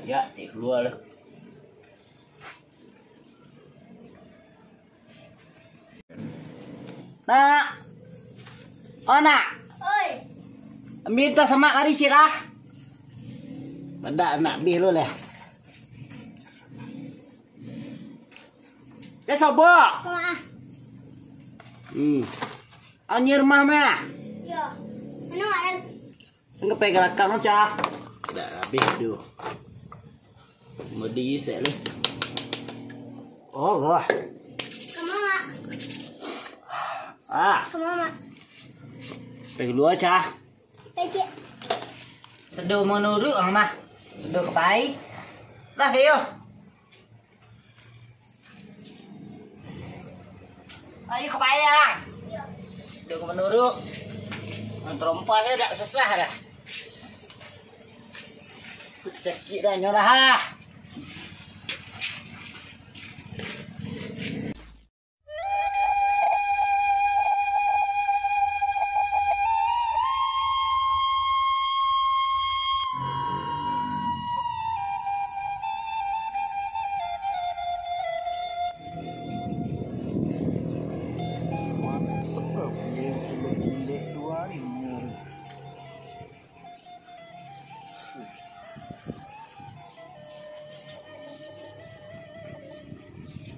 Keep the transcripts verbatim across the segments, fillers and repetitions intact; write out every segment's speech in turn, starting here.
Ya, tik keluar lah. Nak. Oh, nak. Oi. Minta semak kari cirah. Badak nak bih lu lah. Dia sobok. Kau ah. Hmm. Anjir mah mah. Yo. Anu kan. Engke pegang lakang, Cah. Dah habis tu. Mau diisek lu. Oh, wah. Kamu, Mak. Ah. Kamu, Mak. Pergi dulu, Cah. Pecik. Sedo manuruk, Mah. Sedo kepai. Dah, kayo. Ayo ka payah. Dah ka manuruk. Nang tarompa se dak sasah dah. Cakik dah nyo dah, ah.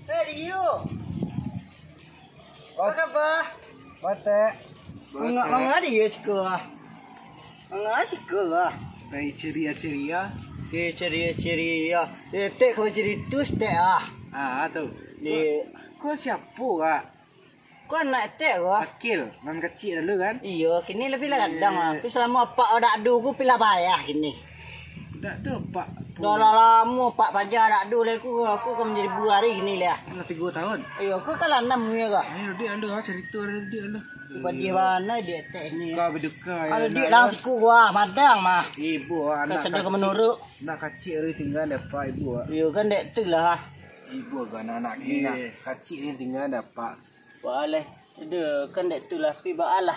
Eh, Dio. Apa khabar? Batek. Manga-, manga Dio siko ah. Manga siko ah. Pai ceria-ceria. Eh, ceria-ceria. Eh, tek kau cerita tek ah. Ah, tu. Di Kau siapo, Kak? Kau anak etek ko. Akil, nan kacik lalu kan? Iyo, kini lah pilah gadang ah. Tapi salamo apak awak dak ado ko pilah payah kini. Dak ado apak. Dah lah lamo apak paja dak ado lai ko. Aku ka manjadi buari kini lah. Lah tigo tahun. Iyo, aku ka lah anam ni ko. Ayo, dik alo ah, carito dik alo. Padiah bana di etek ni. Suka baduka ya. Kalau dik lah siku gua madang mah. Ibu anak kacik. Nak kacik hari tinggal dapat ibu ah. Iyo kan dek tu lah. Ibu agak anak-anak kini nak kacik ni tinggal dapat. Wah, alai. Aduh, kan dek tu lah, pi baa lah.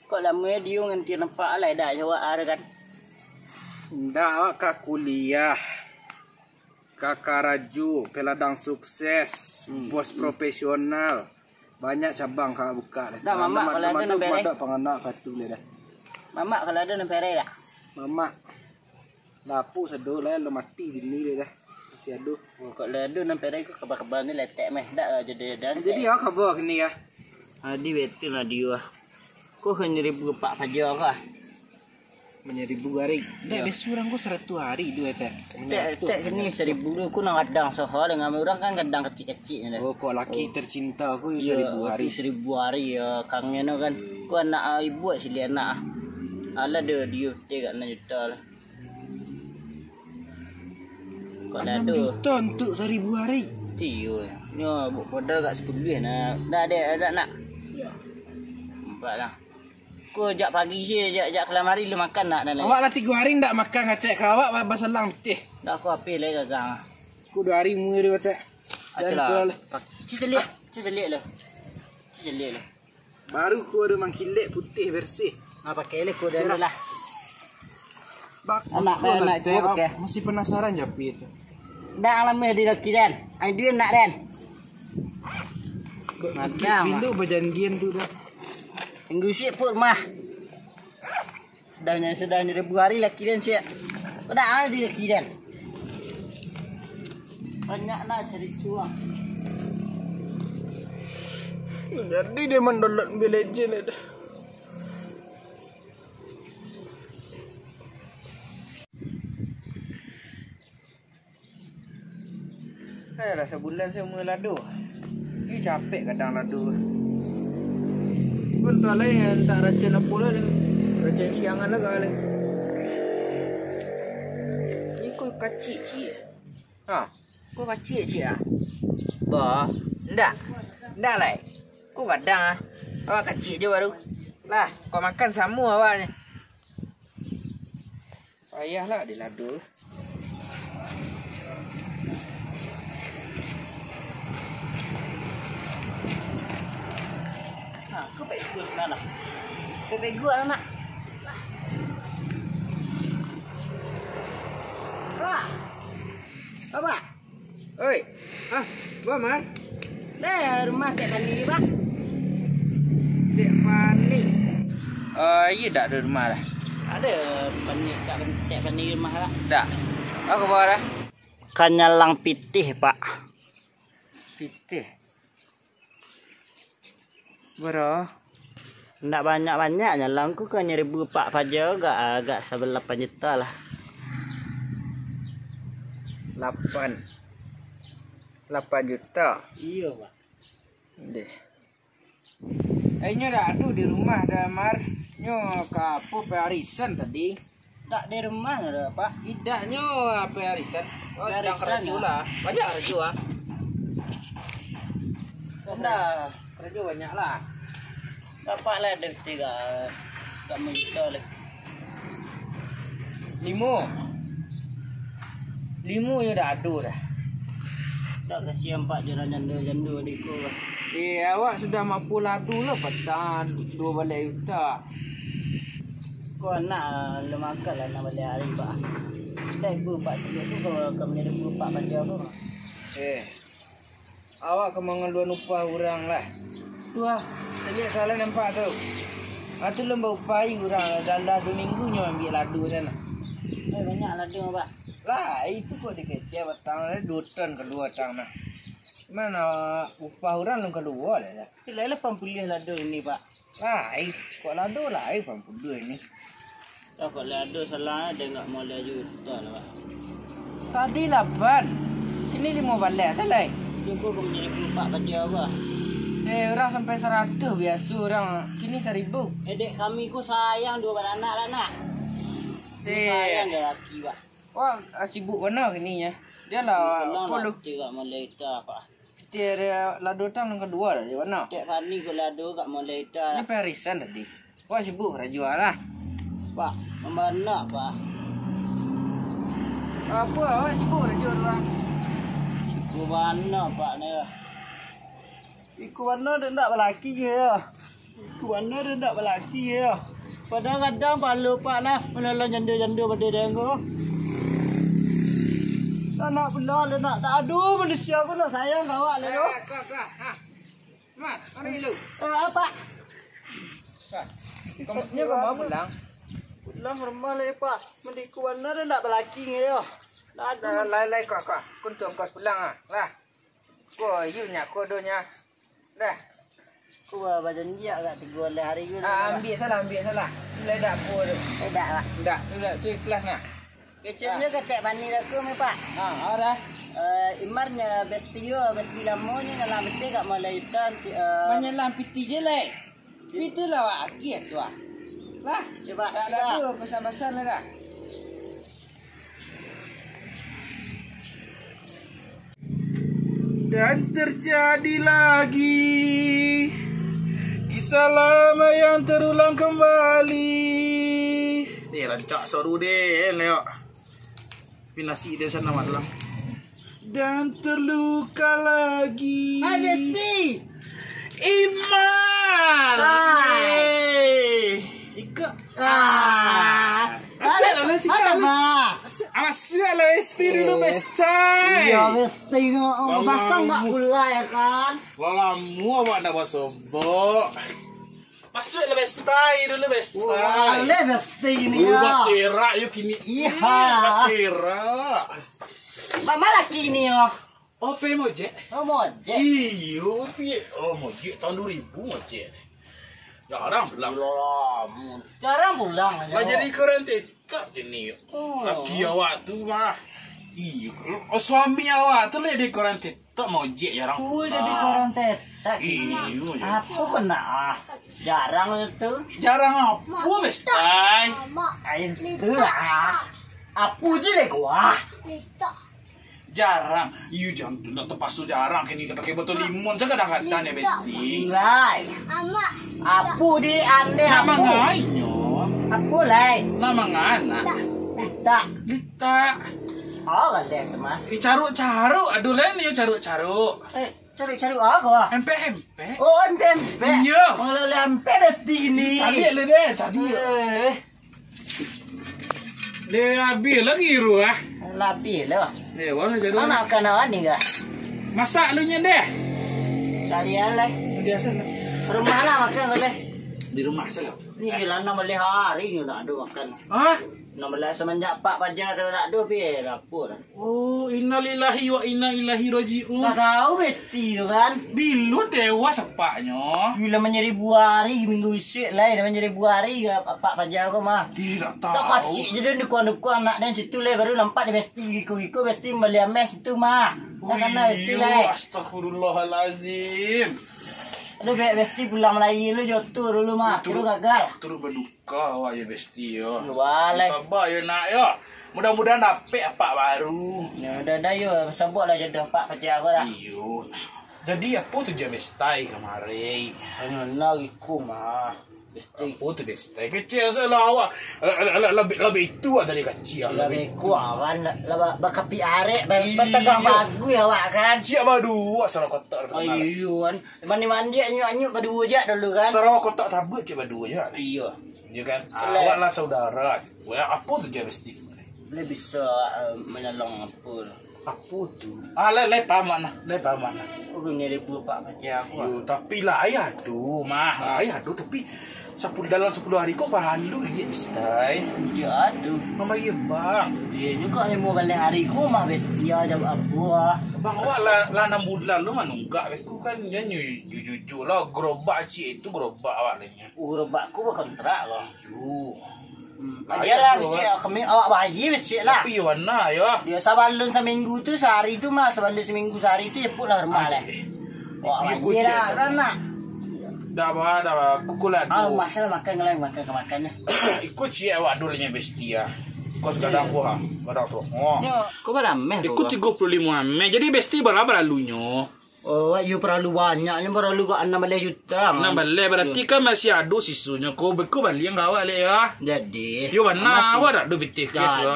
Kok lamo yo Dio nganti nampak alai dak jawab ah kan? Ndak awak ka kuliah, ka karajo, peladang sukses, bos profesional. Banyak cabang ka buka lah. Dah, mamak, kalau ado nan bereh. Mamak, panganak ka tu leh dah. Mamak, kalau ado nan bereh dak? Mamak. Lapuk sado lah, lo mati bini dia dah. Masih ado. Oh, kok lah ado nan perek ko kabar-kabar ni letek meh. Dak lah jadi ado. Jadi, ah, kabar kini ah. Adi betul lah Dio ah. Ko hanya ribu apak paja ko ah. Hanya ribu hari. Dak, biaso urang ko saratuih hari duo tek. Tek, tek kini saribu tu ko nan gadang soho dengan urang kan gadang kacik-kacik je. Oh, kok laki tercinta ko yo saribu hari. Saribu hari yo kangen tu kan. Ko anak ah, ibu ciliak anak ah. Alah ado Dio tek kat anam juta lah. Kok dah tu. Anam juta untuak saribu hari. Iyo. Nyo, modal agak sapuluah nah. Dah, dek, dah nak. Iyo. Nampak lah. Ko jak pagi se, jak, jak kalam hari lu makan nak, dah. Awak lah tigo hari ndak makan, kacek ka awak ba-, basalang pitih. Dah, ko apeh lai gagang. Ko duo hari muai tu, kacek. Aculah. Cuci celiak, cuci celiak lu. Cuci celiak lu. Baru ko ado mangkilek putih bersih. Ah, pakai lah ko dah lah. Bak-, anak ko dah, anak ko pakai. Masih penasaran je api tu. Dah lamo di laki den. Ai duit nak den. Macam. Pintu bajanjian tu dah. Tunggu sik put mah. Sudahnyo, sudahnyo ribu hari laki den siak. Padak ah di laki den. Banyak nak cari cuang. Jadi dia mendownload Mobile Legend dah. Eh, lah sabulan se umua lado. Ni capek kadang lado. Pun tu lai, tak racun apo lah. Racun siangan lah kali. Ni ko kacik ciek. Ha, ko kacik ciek ah. Bah, ndak. Ndak lai. Ko kadang ah. Awak kacik je baru. Lah, kau makan samo awaknyo. Payahlah di lado. Nah, kau pegok sana lah. Kau pegok lah, nak. Lah. Apa? Oi. Ah, ba, Mar? Deh, rumah Tek Pani, Pak. Tek Pani. Eh, iyo dak di rumah lah. Ado Pani, Tek Pani, Tek Pani di rumah lah. Dak. Apo kabar lah? Kanyalang pitih, Pak. Pitih. Bro. Ndak banyak-banyak nyo lah, angku ko hanya ribu apak paja, agak, agak sabalapan juta lah. Lapan. Lapan juta. Iyo, Pak. Deh. Eh, nyo dak ado di rumah dah, Mar. Nyo ka apo, parisan tadi. Dak di rumah dah, Pak. Idaknyo apo arisan? Oh, sedang karajo lah. Banyak karajo ah. Dah, karajo banyak lah. Dapat lah dari tiga, tak menjuta lah. Limo. Limo yo dak ado dah. Dak kasihan, Pak, jalan jando-jando di ko. Eh, awak sudah mampu lado lah patang dua baleh juta. Ko anak, ah, lah makan lah, nak baliak hari, Pak. Dah ibu, Pak, sibuk tu, kalau ka manjadi ibu, Pak, kerja tu. Eh, awak ka mangaluan upah urang lah. Tu ah, caliak salah nampak tu. Ah, tu lun baupahi urang, dah, dah dua minggu nyo ambiak lado tu nah. Eh, banyak lado, Pak. Lah, itu kok dikecek batang, dua ton ka dua batang nah. Mano upah urang lun kalua lah dah. Lai lapan puluah lado ini, Pak. Lai, kok lado lai lapan puluah ini. Lah, kok lado salah, dengak moleh juta lah, Pak. Tadi lapan, kini limo baleh, salah. Cukup kau manjadi puluah apak paja ko. Eh, urang sampai saratuih biaso urang, kini saribu. Eh, dek kami ko sayang duo baranak lah, nak. Eh. Sayang jo laki, Pak. Wah, ah, sibuk bana kini nyo. Dio lah, apo lu? Tigo moleh ita, Pak. Tia dia lado tang nan kaduo dah, di mana? Tek Pani ko lado kak moleh ita. Ni parisan tadi. Wah, sibuk karajo lah. Pak, mambana, Pak. Apo awak sibuk karajo tu, Bang? Sibuk bana, Pak, ni. Iko bana dek ndak balaki je yo. Iko bana dek ndak balaki je yo. Padahal kadang palo pak nah, manolong jando-jando pado dek ko. Anak pulo le nak, tak ado manusia pun nak sayang ka awak le doh. Ah, ka, ka, ha. Mat, ambil dulu. Eh, apa? Ka. Kamu, ni kamu pulang? Pulang rumah le, Pak. Mending iko bana dek ndak balaki je yo. Dah, lai, lai, ka, ka. Kuntuang kos pulang ah. Lah. Ko, iyo nyak ko do nyak. Dah. Ko ba-, bajanji agak tigo baleh hari ko. Ah, ambiak salah, ambiak salah. Lai dak apo tu. Eh, dak lah. Dak, tu dak, tu ikhlas nah. Kecilnyo ketek bani dah ko, Pak. Ah, ah, dah. Eh, Imar nyo besti yo, besti lamo nyo nyalang piti kak moleh itam, ti-, eh, manyalang piti je lai. Piti lah awak aki tu ah. Lah, coba dak ado pesan-pesan lah dah. Dan terjadi lagi kisah lama yang terulang kembali. Eh, rancak soru deh, Leo. Tapi nasi dia sana malam. Dan terluka lagi. Hai, Besti. Iman. Hai. Eh, Ika. Ah. Asyik lah, asyik lah. Asyik lah, Besti dulu, Besti. Iya, Besti. Pasang nggak pula, ya kan? Lah lamo awak ndak basobok. Masuak lah, Besti, dulu, Besti. Wah, lah, Besti ni, oh, ya. Baserak, yo, kini. Iya. Hmm, baserak. Mama laki ni, yo. Oh, pe mojek? Oh, mojek. Iyo, pe. Oh, mojek tahun dua ribu mojek. Jarang pulang. Jarang pulang, lah, jadi korantin. Tak kini. Oh. Laki awak tu mah. Iyo, oh, suami awak tu lah di koran TikTok mojek jarang pulang. Ui, jadi koran TikTok. Iyo, jadi. Apo kena? Jarang tu. Jarang apo, Mestai? Ai, itulah. Apo je lah gua. Jarang. Iyo, jangan tu nak terpaksa jarang. Kini dah pakai botol limon saja kadang-kadang ya, Besti. Lai. Apo di ande apo? Nama ngainyo? Apo lai? Nama ngana? Lita. Lita. Oh, galeh tu mah. Eh, caruk-caruk. Aduh, lain ni caruk-caruk. Eh, caruk-caruk apo? Empek-empek. Oh, empek-empek. Iyo. Kalau lah empek dah seti ni. Cari lah deh, cari. Eh. Deh, habis lagi ruah. Lapih lo. Eh, wala jadu. Anak kana ni ga? Masak lu nyen deh. Talian lah. Biasa lah. Rumah lah makan ko leh. Di rumah saja. Ni lah enam belas hari ni nak ado makan. Hah? Enam belas semenjak Pak Paja tu nak ado pi lapor. Oh, innalillahi wa inna ilaihi rajiun. Tak tahu Besti tu kan. Bilo tewas apaknyo? Bila manjadi buari minggu isuak lai, dah manjadi buari ga Pak Paja ko mah. Ih, tak tahu. Dah kacik je dah dukuang-dukuang nak dan situ lai baru nampak di Besti. Giko-giko Besti bali ameh situ mah. Dah kana Besti lai. Astagfirullahalazim. Aduh, be-, Besti pulang lai lu jo tu dulu mah. Kiro gagal. Turut berduka awak yo Besti yo. Yo, walai. Sabar yo nak yo. Mudah-mudahan dapek apak baru. Yo, dah, dah yo, sabar lah jodoh apak paja ko dah. Iyo. Jadi apo tu je Bestai kamari? Anu lagi ku mah. Bestai. Apo tu Bestai? Kecil salah awak. Lah, lah, lah, lah, lah itu dari kecil. Lah beko awan lah, lah ba-, bakapik arek, ba-, Iyo. Bategang bagus awak kan. Ciak baduo asal kotor Oh terkenal. Iyo kan. Mandi-mandi anyuk-anyuk baduo je dulu kan. Sarawak kotak tabut ciak baduo je. Iyo. Iyo kan. Ah, Boleh. Awak lah saudara. Wah, apo tu je Bestai? Boleh bisa uh, menolong apo lah. Apo tu? Ah, lai, lai paman lah. Lai paman lah. Oh, ni ribu pak kerja aku. Yo, tapi lah ayah tu mah. Lah ayah tu tapi sepuluh, dalam sepuluh hari ko paralu liek Bestai. Iyo tu. Mambayar bang. Iyo juga limo baleh hari ko mah Bestia jawab apo ah. Bang, awak lah, lah enam bulan lo manunggak beko kan. Nyo jujur lah gerobak ciek tu gerobak awak lah nyo. Gerobak ko bakontrak ko. Iyo. Hmm. Ayo, Ayolah, bro. Bisuak kami awak bahaji bisuak lah. Tapi yo bana yo. Yo sabalun saminggu tu sahari tu mah, sabalun saminggu sahari tu jemput lah rumah lah. Wah, iyo, bahaji lah, kan nak. Dah bah, dah bah. Kuku lah Ah, tu. Masa lah makan kalau makan ke makan lah. Iko ciek awak dulu nya Bestia. Kos gadang ko ha, gadang tu. Oh. Yo, ko bara meh Iko ko? Tigo puluh limo ameh. Jadi Besti bara baralunyo. Oh, yo paralu banyak nyo, paralu ka anam baleh juta. Anam baleh, berarti kan masih ado sisunyo. Ko beko balian ka awak lek yo. Jadi. Yo bana, awak dak ado pitih cash yo.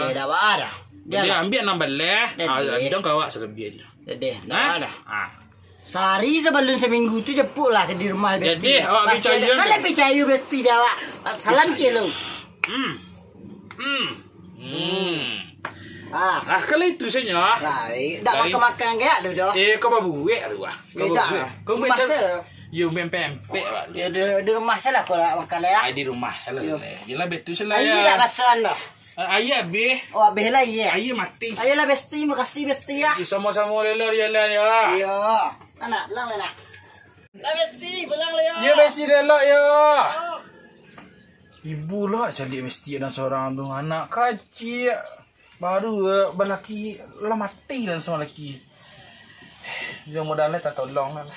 Jadi ambiak anam baleh, Jadi. Ah, dang ka awak salabiahnyo. Jadi, Hah? Dak ado. Ah. Sahari sabalun saminggu tu jemput lah ke di rumah Besti. Jadi, awak Pasti picayo ada. Kan lah picayo Besti jawab. Salam celo. Hmm. Hmm. Hmm. Ah. Ah, kalau itu saja. Lai, dak makan-makan gak tu doh. Eh, kau babuek tu ah. Kau Beda babuek. Lah. Kau buat Rumah macam saya. Yo main pempek lah. Ya di, di rumah saya lah kau nak makan lah ya. Ah, di rumah salah. Yo. Lah. Yelah betul salah Ayo ya. Dak pasang dah. Ah, air habis. Oh, habis lah iya. Air mati. Ayolah Besti, makasih Besti ya. Sama-sama lela jalan ya. Iya. Anak pulang lah nak. Lah Besti, pulang lah ya. Ya Besti lela ya. Oh. Ibu lah caliak Besti anak sorang tu. Anak kacik. Baru eh, balaki lah mati lah sama laki. Yo modal lah tatolong lah.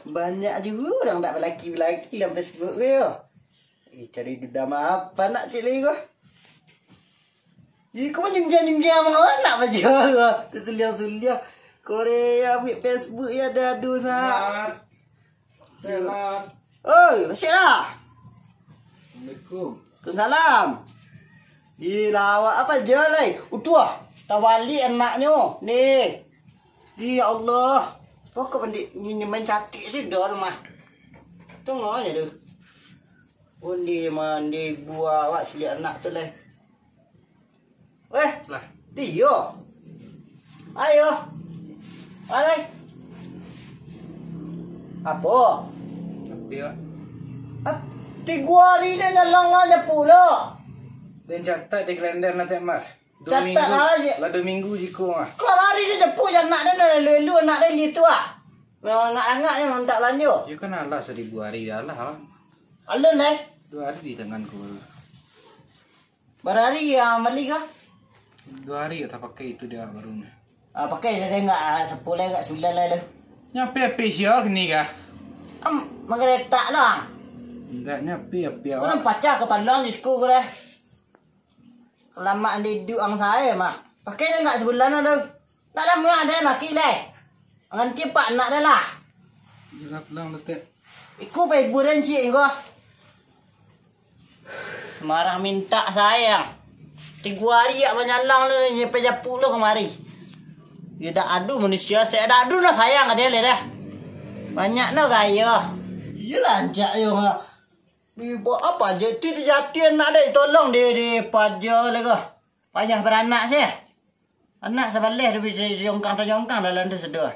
Banyak juo urang dak balaki-balaki dalam Facebook ko yo. Eh, cari duda ma apo nak cik lai ko? Iko mah jinggiang-jinggiang mah nak bajual ko. Tersuliang-suliang. Korea buek Facebook yo ado-ado sa. Mat. Mat. Oi, masuk lah. Assalamualaikum. Waalaikumsalam. Ih, lawak apo je lai? Utuh, tabaliak anaknyo. Ni. Ih, ya Allah. Pokok pendik ni main catik sudah rumah. Tengoknyo tu. Undi mandi buah awak siliak anak tu lai. Weh, Lah. Dio. Ayo. Alai. Apo? Tapi, Wak. Ap-, tigo hari dah nyalang lah nyapu lo. Den catat di kalender nanti mah. Dua Catat minggu. Aja. Lah dua minggu jiko mah. Kalau hari dah nyapu je anak dah, dah lalu-lalu anak dah itu ah. Memang angak-angak je minta belanja. Yo kan alah seribu hari dah lah. Alun lai. Dua hari di tangan ku. Bara hari yang bali kah? Dua hari tak pakai itu dia barunya. Ah, pakai saja enggak ah, sepuluh enggak sembilan lah tu. Nyapi-api sia kini kah? Am, manggaretak lah. Enggak nyapi-api Kau awak. Nampak pacah kepala ni siku kau dah. Kelamaan di duang saya mah. Pakai dah enggak sebulan lah tu. Nak lama ada laki leh. Nganti pak nak dah lah. Jelah pulang detek. Iku pai buran cik kau. Marah minta sayang. Tigo hari yak banyalang tu nyampai japu tu kamari. Yo dak ado manusia, dak ado nak sayang ka dia leh dah. Banyak no gaya. Iyolah ancak yo ha. Ibo apo je ti dijatian nak dek tolong di, di paja lego. Payah baranak sih. Anak sabaleh tu bisa jongkang tajongkang dalam tu sedo.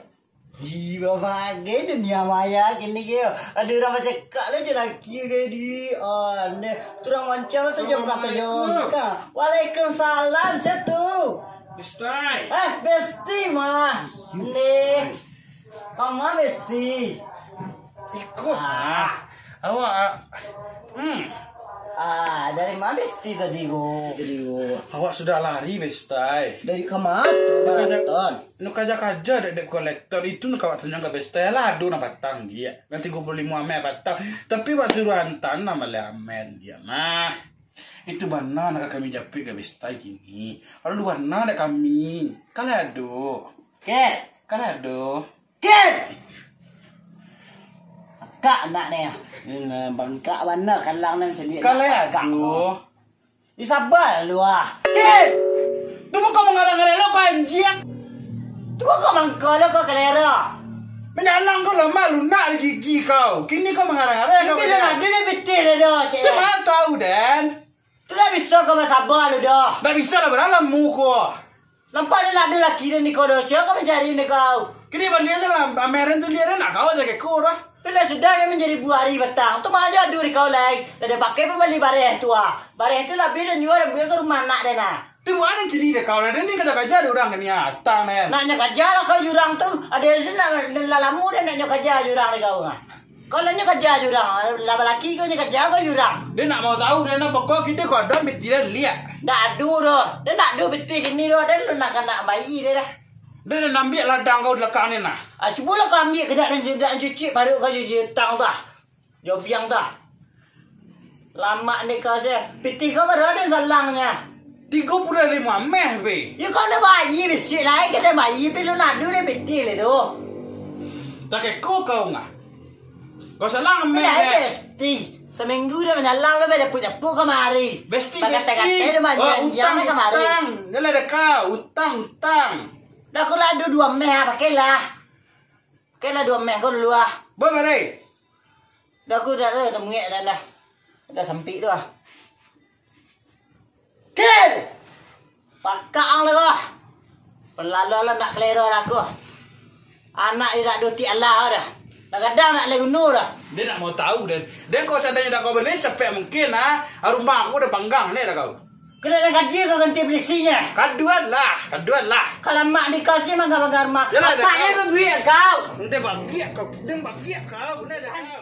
Jiwa bagai dunia maya kini ke. Ada urang bacakak lah je laki ke di. Aneh. Turang mancang sajongkang tajongkang. Waalaikumsalam, siapa tu? Bestai. Eh, Besti mah. Ni. Kama Besti. Iko mah. Awak, ah, hmm. Ah, dari mana Besti tadi ko? Tadi ko. Awak sudah lari, Bestai. Dari kama tu, Maraton? Nu kaja-kaja dek dep kolektor itu nak kawak tanyang ka Bestai lah, aduh nak patang dia. Kan tigo puluah limo ameh patang. Tapi wak suruah antan nak maleh ameh dia mah. Itu bana nak kami japuik ka Bestai kini. Lalu bana dek kami. Kalai ado. Kek. Kalai ado. Kek. Bangkak anak ni. Hmm, bangkak bana kalang ni macam ni. Kalai ado. Di sabar lu ah. Kek. Tu bukan mangarang-arang lo kau anjing. Tu bukan mangko lo kau kalera. Manyalang kau lamah lunak di gigi kau. Kini kau mangarang-arang kau. Tapi dah ada dah pitih dah dah, cik. Tu mana tahu, Den? Tu dah bisa kau basaba lu dah. Dah bisa lah, baralam muko. Nampak dah lah ada laki dah ni kau dah. Siapa kau mencari ni kau? Kini balik salah, pameran tu dia dah nak kau aja keko dah. Tu lah sudah dia menjadi buah hari batang. Tu mah ada adu di kau lai. Dah dia pakai pembali bareh tu ah. Bareh tu lah bina nyual buat ke rumah anak dia nah. Tu buat ada ciri deh kau dah. Dia ni kerja-kerja ada orang kini ah. Atang dah. Naknya kerja lah kau jurang tu. Ada yang senang, dah lama dah naknya kerja jurang deh kau ah. Kau lah nyo kaja jurang, lah balaki kau nyo kaja kau jurang. Dia nak mau tahu, dia nak pokok kita kau ada mesti dia lihat. Ndak adu doh, dia ndak adu betul kini doh, dia lu nak kanak bayi dia dah. Dia nak ambil ladang kau di belakang ni nah. Ah, cubolah kau ambil kedak dan jedak cucik baru kau cuci utang dah. Jobiang dah. Lamak ni kau sih. Pitih kau baru ada salangnyo. Tigo puluah limo ameh, be. Ya kau nak bayi bisi lai, kau nak bayi, tapi lu nadu dia pitih le tu. Tak keko kau ngah. Kau salang ameh. Lah, eh. Besti. Seminggu dah manyalang lu, be, nyapu-nyapu kamari. Besti, besti. Katai-katai dah manjanjiang kamari. Utang. Jalan dah kau, utang, utang. Dah aku lah adu dua ameh, ah, pakailah. Pakailah dua ameh kau dulu, ah. Bawa, bawa, deh. Dah aku dah, dah, dah muak dah, dah. Dah sampik tu ah. Kil! Pakak ang lah kau. Pelalo lah nak kelero dah aku. Anak je nak dutik Allah dah. Dah gadang nak lai gunur dah. Dia nak mau tahu, Dan. Dan kau seandainya dah kau beli, capek mungkin ah. Rumah aku dah panggang ni dah kau. Kena nak gaji kau ganti pelisinya. Kaduan lah, kaduan lah. Kalau mak dikasih mangga-mangga rumah. Yalah, dah. Otaknya kau. Berbuik kau. Nanti bagiak kau, nanti bagiak kau. Benar dah kau.